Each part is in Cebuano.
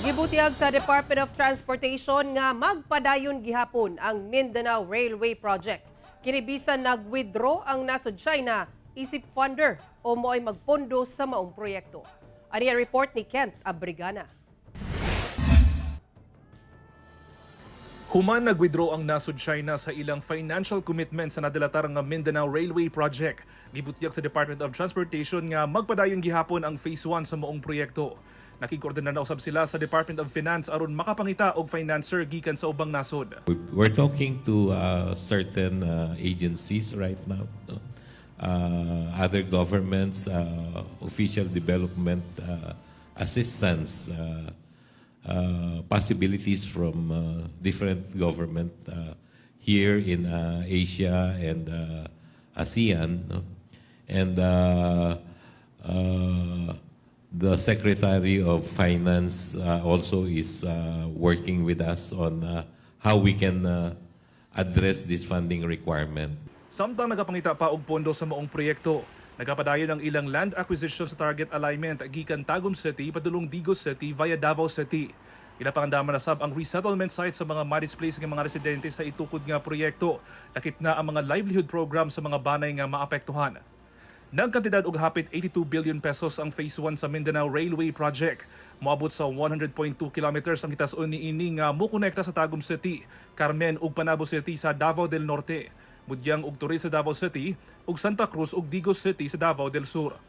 Gibutiyag sa Department of Transportation nga magpadayon gihapon ang Mindanao Railway Project. Kini bisan nag-withdraw ang nasod China isip funder o mo'y magpondo sa maong proyekto. Ani ang report ni Kent Abrigana. Human nag-withdraw ang nasod China sa ilang financial commitment sa nadilatar nga Mindanao Railway Project, gibutiyag sa Department of Transportation nga magpadayon gihapon ang Phase 1 sa maong proyekto. Nakigkoordinar na usab sila sa Department of Finance aron makapangita og financer gikan sa ubang nasod. We're talking to certain agencies right now, no? Other governments, official development assistance, possibilities from different government here in Asia and ASEAN, no? And the Secretary of Finance also is working with us on how we can address this funding requirement. Samtang nagapangita pa og pondo sa maong proyekto, nagapadayon ang ilang land acquisition sa target alignment gikan Tagum City padulong Digos City via Davao City. Ginapangandaman na sab ang resettlement site sa mga ma-displace nga mga residente sa itukod nga proyekto. Lakip na ang mga livelihood program sa mga banay nga maapektuhan. Nagkantidad og hapit 82 billion pesos ang Phase 1 sa Mindanao Railway Project. Moabot sa 100.2 kilometers ang hitas-on niini nga mokonekta sa Tagum City, Carmen ug Panabo City sa Davao del Norte, Budyang ug Toril sa Davao City ug Santa Cruz ug Digos City sa Davao del Sur.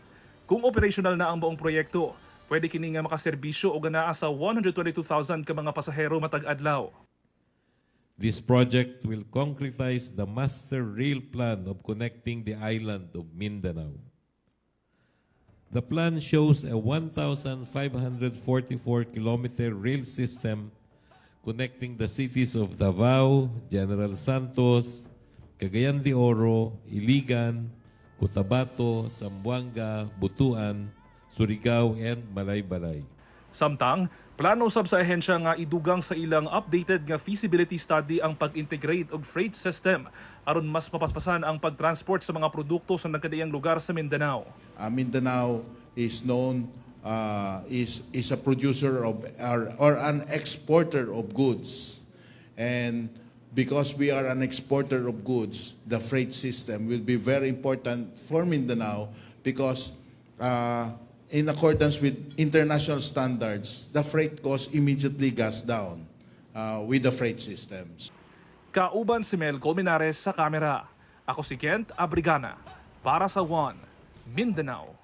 Kung operational na ang buong proyekto, pwede kini nga makaserbisyo og anaa sa 122,000 ka mga pasahero matag adlaw. This project will concretize the master rail plan of connecting the island of Mindanao. The plan shows a 1,544 kilometer rail system connecting the cities of Davao, General Santos, Cagayan de Oro, Iligan, Cotabato, Zamboanga, Butuan, Surigao, and Malaybalay. Samtang, plano sab sa ahensya nga idugang sa ilang updated nga feasibility study ang pag-integrate og freight system aron mas mapaspasan ang pagtransport sa mga produkto sa nagkadaiyang lugar sa Mindanao. Mindanao is known is a producer of or an exporter of goods, and because we are an exporter of goods, the freight system will be very important for Mindanao because in accordance with international standards, the freight cost immediately goes down with the freight systems. Kauban si Mel Colmenares sa kamera. Ako si Kent Abrigana para sa One Mindanao.